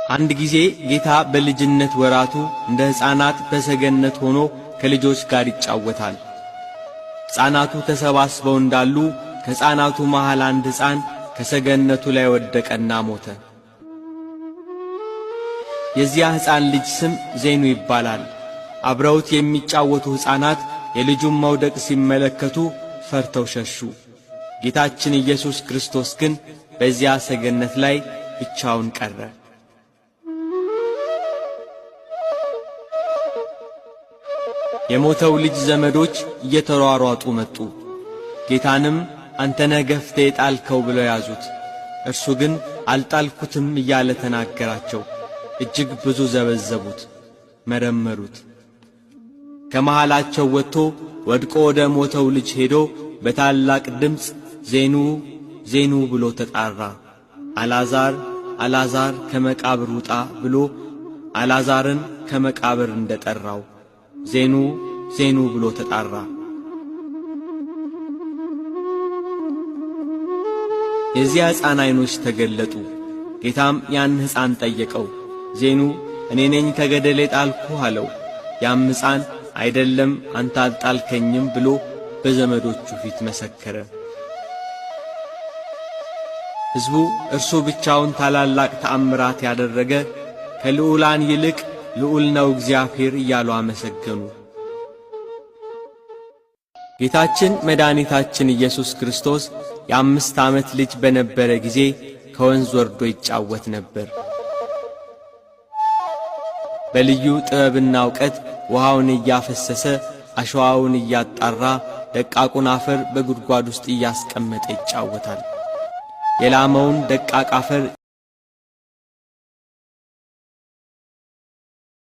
አንድ ጊዜ ጌታ በልጅነት ወራቱ እንደ ሕፃናት በሰገነት ሆኖ ከልጆች ጋር ይጫወታል። ሕፃናቱ ተሰባስበው እንዳሉ ከሕፃናቱ መሃል አንድ ሕፃን ከሰገነቱ ላይ ወደቀና ሞተ። የዚያ ሕፃን ልጅ ስም ዜኑ ይባላል። አብረውት የሚጫወቱ ሕፃናት የልጁን መውደቅ ሲመለከቱ ፈርተው ሸሹ። ጌታችን ኢየሱስ ክርስቶስ ግን በዚያ ሰገነት ላይ ብቻውን ቀረ። የሞተው ልጅ ዘመዶች እየተሯሯጡ መጡ። ጌታንም አንተ ነህ ገፍተህ የጣልከው ብለው ያዙት። እርሱ ግን አልጣልኩትም እያለ ተናገራቸው። እጅግ ብዙ ዘበዘቡት፣ መረመሩት። ከመሃላቸው ወጥቶ ወድቆ ወደ ሞተው ልጅ ሄዶ በታላቅ ድምፅ ዜኑ ዜኑ ብሎ ተጣራ። አልዓዛር አልዓዛር ከመቃብር ውጣ ብሎ አልዓዛርን ከመቃብር እንደ ጠራው ዜኑ ዜኑ ብሎ ተጣራ። የዚያ ሕፃን ዐይኖች ተገለጡ። ጌታም ያን ሕፃን ጠየቀው። ዜኑ እኔ ነኝ ከገደል የጣልኩህ አለው። ያም ሕፃን አይደለም አንተ አልጣልከኝም ብሎ በዘመዶቹ ፊት መሰከረ። ሕዝቡ እርሱ ብቻውን ታላላቅ ተአምራት ያደረገ ከልዑላን ይልቅ ልዑል ነው እግዚአብሔር እያሉ አመሰገኑ። ጌታችን መድኃኒታችን ኢየሱስ ክርስቶስ የ5 ዓመት ልጅ በነበረ ጊዜ ከወንዝ ወርዶ ይጫወት ነበር። በልዩ ጥበብና እውቀት ውሃውን እያፈሰሰ አሸዋውን እያጣራ ደቃቁን አፈር በጉድጓድ ውስጥ እያስቀመጠ ይጫወታል። የላመውን ደቃቅ አፈር